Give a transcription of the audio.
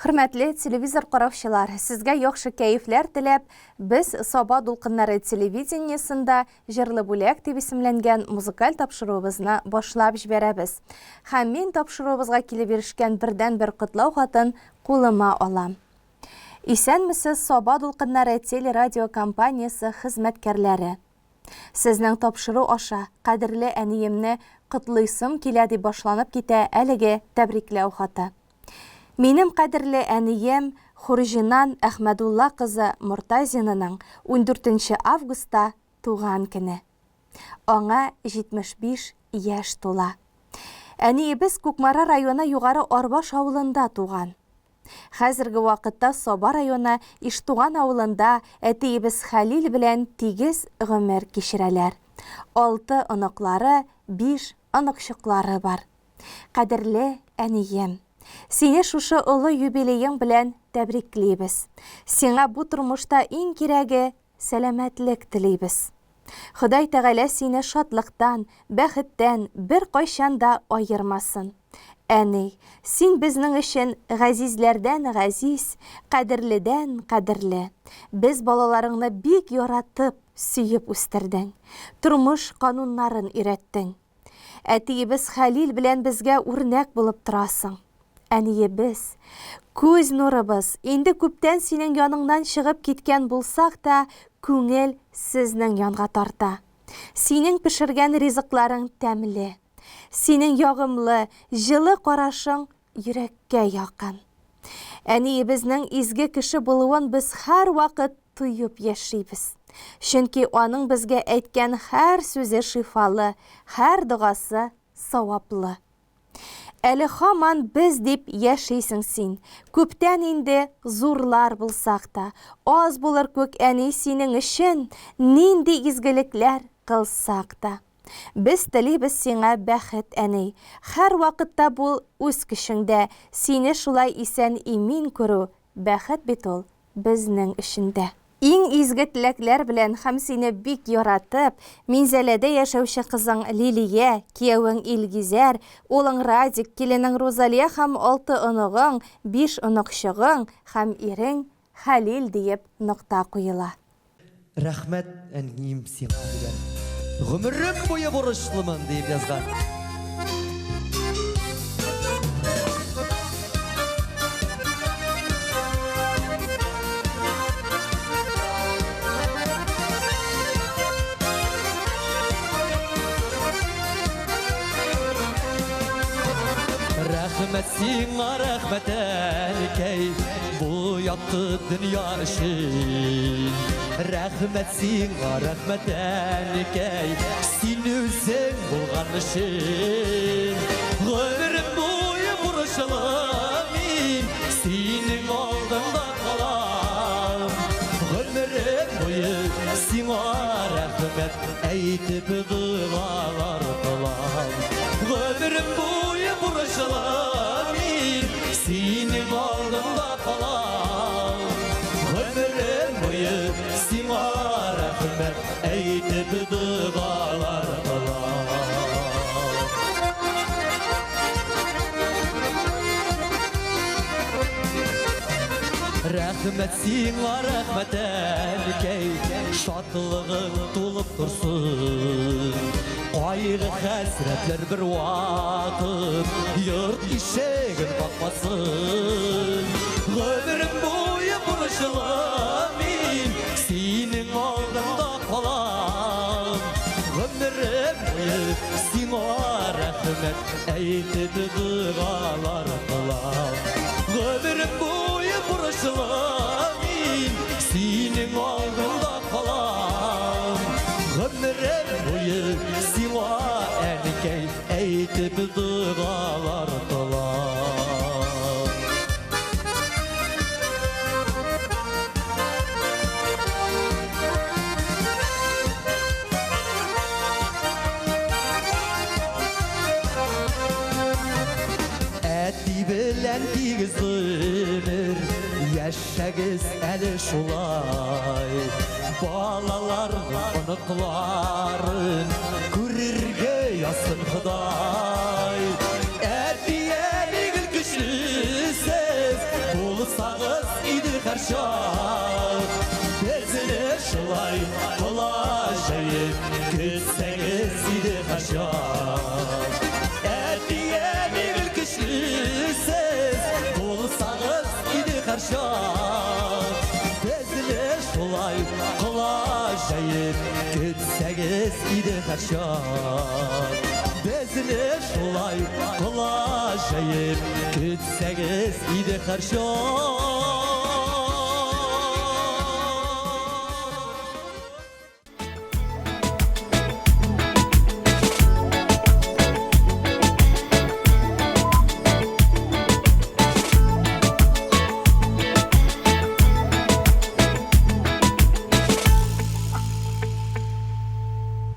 Хөрмәтле телевизор караучылар, сезгә яхшы кәефләр теләп, без Саба дулкыннары телевидениесында Җырлы бүләк дип исемләнгән музыкаль тапшыруыбызны башлап җибәрәбез. Һәм мин тапшыруыбызга килеп ирешкән бердәнбер котлау хатын кулыма алам. Исәнмесез, Саба дулкыннары телерадиокомпаниясе хезмәткәрләре! Сезнең тапшыру аша кадерле әниемне котлыйсым килә, дип башланып китә әлеге тәбрикләү хаты. Минем кадерле әнием Хурҗинан Әхмәдулла кызы Мортазинаның ундүртенче августта туган көне. Аңа 75 яшь тула. Әниебез Кукмара районы Югары Арбаш авылында туган. Хәзерге вакытта Саба районы Иштуган авылында әтиебез Хәлил белән тигез гомер кичерәләр. Алты оныклары, биш оныкчыклары бар. Кадерле әнием! Сине шушы олы юбилеең белән тәбриклибез. Сиңа бу тормышта иң кирәге, сәламәтлек телибез. Ходай Тәгалә сине шатлыктан, бәхеттән беркайчан да аермасын. Әни, син безнең өчен газизләрдән газиз, кадерледән кадерле. Без балаларыңны бик яратып, сөеп үстердең. Тормыш кануннарын өйрәттең. Әтиебез Хәлил белән безгә үрнәк булып торасың. Әниебез, күз нурыбыз, инде күптән синең яныңнан чыгып киткән булсак та, күңел сезнең янга тарта. Синең пешергән ризыкларың тәмле. Синең ягымлы, җылы карашың йөрәккә якын. Әниебезнең изге кеше булуын без һәрвакыт тоеп яшибез. Чөнки аның безгә әйткән һәр сүзе шифалы, һәр догасы саваплы. Әле һаман без дип яшисең син. Күптән инде зурлар булсак та, аз булыр күк әни синең өчен нинди изгелекләр кылсак та. Без телибез сиңа бәхет, әни. Һәрвакытта бул үз көчеңдә, сине шулай исән-имин күрү, бәхет бит ул безнең өчен дә. Иң изге теләкләр белән һәм сине бик яратып, Минзәләдә яшәүче кызың Лилия, киявең Илгизәр, улың Радик, киленең Рузалия һәм алты оныгың, биш оныкчыгың һәм ирең Хәлил диеп нокта куела. Рәхмәт, әнием, сиңа, дигән. Гомерем буе бурычлымын, диеп язган. Рәхмәт сиңа, рәхмәт, әнкәй, бу якты дөнья өчен. Рәхмәт сиңа, рәхмәт, әнкәй, син үзең булган өчен. Гомерем буе бурычлы мин, синең алдыңда калам. Гомерем буе сиңа рәхмәт әйтеп догалар кылам. Гомерем буе бурычлы мин, синең алдыңда калам. Гомерем буе сиңа рәхмәт әйтеп догалар кылам. Рәхмәт сиңа, рәхмәт, әнкәй, шатлыгың тулып торсын. Кайгы хәсрәтләр бер вакыт йорт ишеген какмасын. Гомерем буе бурычлы мин, синең алдыңда калам. Гомерем буе сиңа рәхмәт әйтеп догалар кылам. Гомерем буе бурычлы мин, синең алдыңда калам. Гомерем буе сиңа, әнкәй, әйтеп догалар кылам. Әти белән тигез гомер яшәгез әле шулай. Балаларның оныкларын күрергә язсын Ходай. Әти, әни гел көчлесез, булып һәрчак. Безне шулай колач җәеп көтсәгез иде һәрчак. Әти-әни гел көчлесез булсагыз иде һәрчак. Безне шулай колач җәеп көтсәгез иде һәрчак. Безне шулай колач җәеп көтсәгез иде һәрчак.